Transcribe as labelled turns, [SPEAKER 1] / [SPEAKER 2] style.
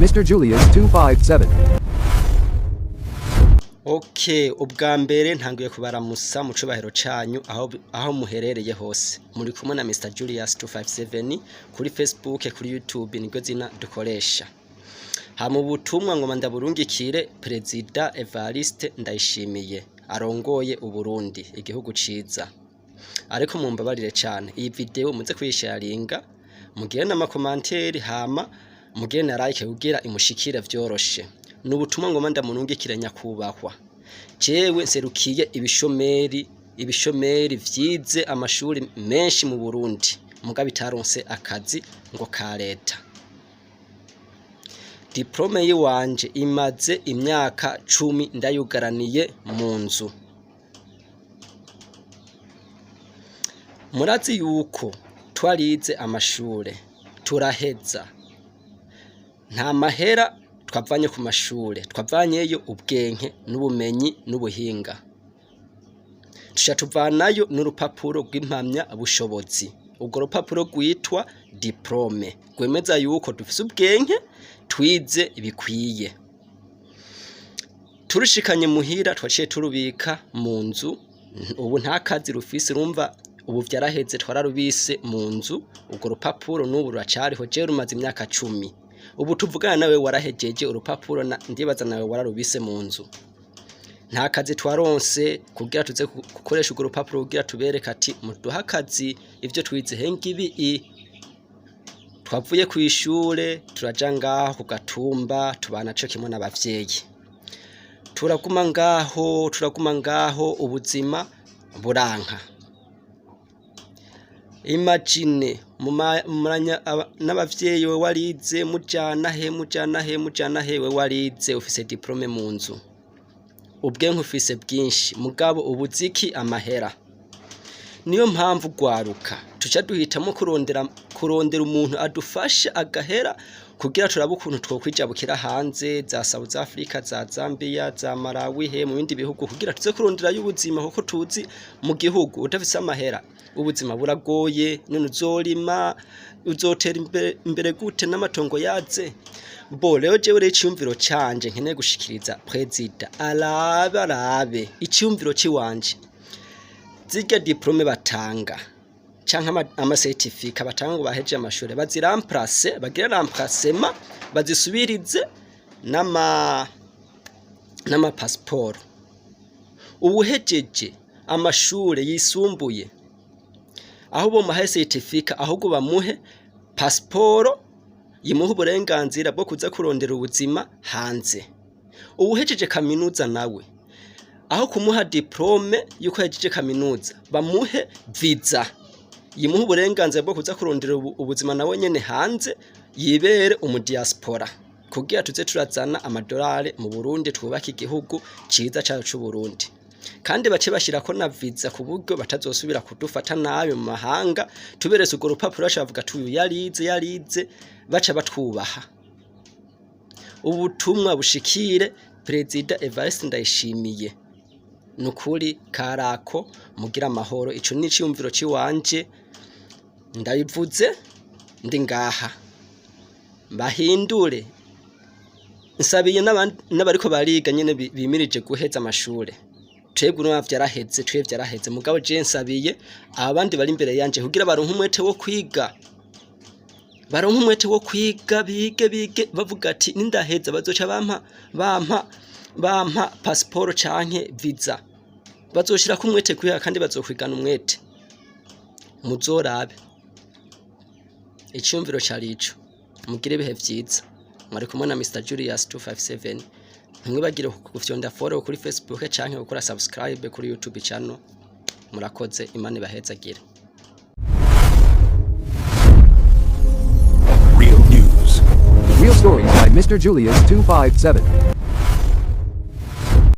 [SPEAKER 1] Mr. Julius 257.
[SPEAKER 2] Okay, ubwa mbere ntanguye kubaramusa mu cubahiro canyu aho muherereye hose. Muri kumwe na Mr Julius 257 kuri Facebook, kuri YouTube niryo zina dukoresha. Hama ubutumwa ngoma ndaburungikire Perezida Evariste Ndayishimiye arongoye Uburundi, igihugu ciza. Ariko mumbabarire cane, iyi video muze kuyisharinga, mugire n'ama commentaires, hama mugire na like kugira imushikire vyoroshe. Ni ubutumwa ngoma ndamurungikire nyakubahwa. Jewe nserukiye ibishomeri vyize amashuri menshi mu Burundi, muga bitaronse akazi ngo ka leta. Diplôme yiwanje imaze imyaka 10 ndayugaraniye mu nzu. Murazi yuko twarize amashure turaheza, nta mahera twavanye ku mashure, twavanyeyo ubwenge n'ubumenyi n'ubuhinga, tuca tuvanayo n'urupapuro rw'impamya bushobozi. Urwo rupapuro rwitwa diplôme rwemeza yuko dufise ubwenge, twize bikwiye. Turushikanye muhira twaciye turubika mu nzu, ubu nta kazi rufise, urumva ubu vyaraheze, twararubise mu nzu. Urwo rupapuro n'ubu ruracariho, jewe rumaze imyaka 10. Ubu tuvugana nawe warahejeje urupapuro, ndibaza nawe wararubise mu nzu. Nta kazi twaronse kugira tuze gukoresha urwo rupapuro kugira tubereke ati muduhe akazi, ivyo twize henga ibi. Twavuye kw'ishure turaja ngaho ku gatumba, tubana co kimwe n'abavyeyi, turaguma ngaho, turaguma ngaho, ubuzima buranka. Imagine n'abavyeyi, we warize, mujana he, mujana he, mujana he? We warize, ufise diplôme mu nzu, ubwenke ufise bwinshi, mugabo ubuziki amahera. Niyo mpamvu gwaruka tuca duhitamo kurondera umuntu adufasha agahera kugira turabe ukuntu twokwijabukira hanze za South Africa, za Zambia, za Malawi, he mu bindi bihugu, kugira tuze kuronderayo ubuzima, kuko tuzi mu gihugu udafise amahera ubuzima buragoye. None uzorima, uzotera imbere gute n'amatongo yaze? Bo rero jewe rero iciyumviro canje nkeneye gushikiriza Prezida, arabe iciyumviro ciwanje: zirya diplôme batanga canke ama certificats batanga ngo baheje amashure, bazi remplace, bagire remplacement, bazisubirize n'ama passeport. Uwuhejeje amashure yisumbuye, aho bomuhaye certificat, ahubwo bamuhe passeport yimuha uburenganzira bwo kuza kurondera ubuzima hanze. Uwuhejeje kaminuza nawe, aho kumuha diplôme yuko yahejeje kaminuza, bamuhe visa yimuha uburenganzira bwo kuza kurondera ubuzima nawe nyene hanze, yibere umu diaspora, kugira tuze turazana amadolari mu Burundi, twubake igihugu ciza cacu c'Uburundi. Kandi bace bashirako na visa ku buryo batazosubira kudufata nabi mu mahanga. Tuberetse urwo rupapuro baca bavuga ati uyu yarize, yarize, baca batwubaha. Ubutumwa bushikire Perezida Evariste Ndayishimiye. Nukuri karako mugira amahoro. Ico ni iciyumviro ciwanje, ndabivuze ndi ngaha. Bahindure, nsabiye n'abariko bariga nyene bimirije guheza amashure. Twebwe urumva vyaraheze, twebwe vyaraheze, mugabo je nsabiye abandi bari imbere yanje kugira baronke umwete wo kwiga, baronke umwete wo kwiga, bige, bige bavuga ati nindaheza bazoca bampa passeport canke visa. Bazoshirako umwete kwiga kandi bazokwigana umwete, muzorabe. Iciyumviro cari ico. Mugire ibihe vyiza. Mwari kumwe na Mr Julius 257. Ntimwibagire gufyonda follow kuri Facebook canke gukora subscribe kuri YouTube channel. Murakoze, Imana ibahezagire.
[SPEAKER 3] Real news.
[SPEAKER 1] Real stories by Mr. Julius 257.